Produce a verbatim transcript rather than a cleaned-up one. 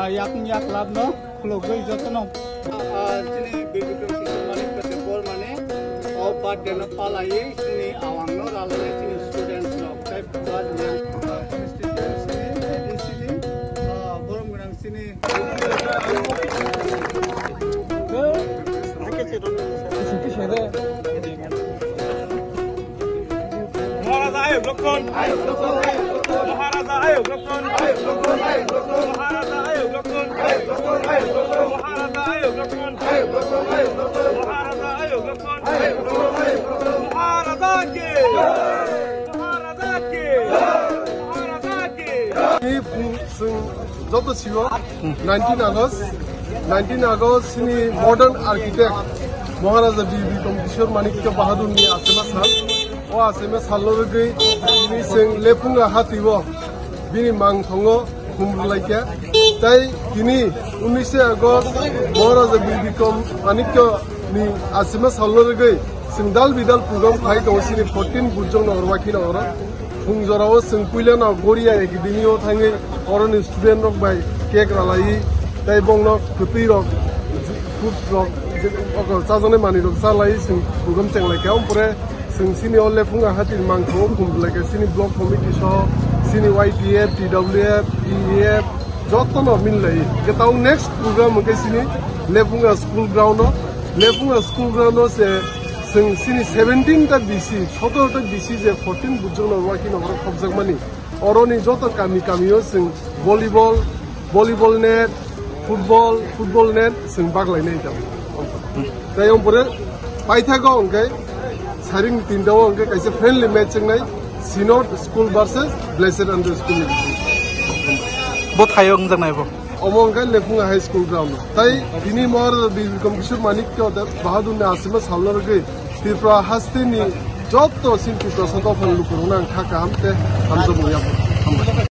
Yakung yak labno khulogwi jotono. Ah, chini Birbikrem Kishore Manik Kachar Bormani o birthday no palaiwi chini awangno ralai chini students rok tei bubagrang, ah, constituency ni, A D C ni, ah, borom gwnang chini. Maharaja ayuk lokton. Maharaja ayuk lokton. Maharaja ayuk lokton. Maharaja ayuk lokton. Maharaja ayuk lokton. Maharaja ki. Maharaja ki. Maharaja ki. Ni phung sung joto sigo. Nineteen August, nineteen August chini modern architect Maharaja Bir Bikram Kishore Manikya Bahadur ni achema sal. O achema sal no rwgwi chini chwng Lephunga hati o bini mang thongo khum rwlaikha. Tei tini unishe August Maharaja Bir Bikram Manikya ni achema sal no rwgwi chwng dal bidal program khai tongo chini fourteen Bujong Nagar, Wakhi Nagar o. Phung jorao chwng puilano Goria Academy o thangwi oroni student rok bai cake ralaiwi tei bongno kwtwi rok, food rok, je, oko chajaknai manwi rok chalaiwi chwng program chenglaikha. Ompore chwng chini o Lephunga hati ni mangthogo khum rwlaikha chini block committee soh, chini Y T F, T W F, P E F, jotono minlaiwi. Hwnkhe tabuk next program hwnkhe chini Lephunga school ground o, Lephunga school ground o se chwng chini seventeen ta B C, sotoro ta B C je fourteen Bujong Nagar, Wakhi Nagar o khopjakmani. Oroni joto kami kami o chwng volleyball, volleyball net, football, football net chwng baglainai tamo. Tei ompore paithago hwnkhe saring tinta o hwnkhe kaisa friendly match wngnai Synod School versus Blessed Angel School ni bising. Bo thaio wngjaknai bo? Omo hwnkhe Lephunga High School ground. Tai tini Maharaja Bir Bikram Kishore Manikya Bahadur ni achema salno rwgwi Tripura haste ni joto sin Tripura saka phang lukurokno ang kha kaham tei hamjakmung yapha. Hambai.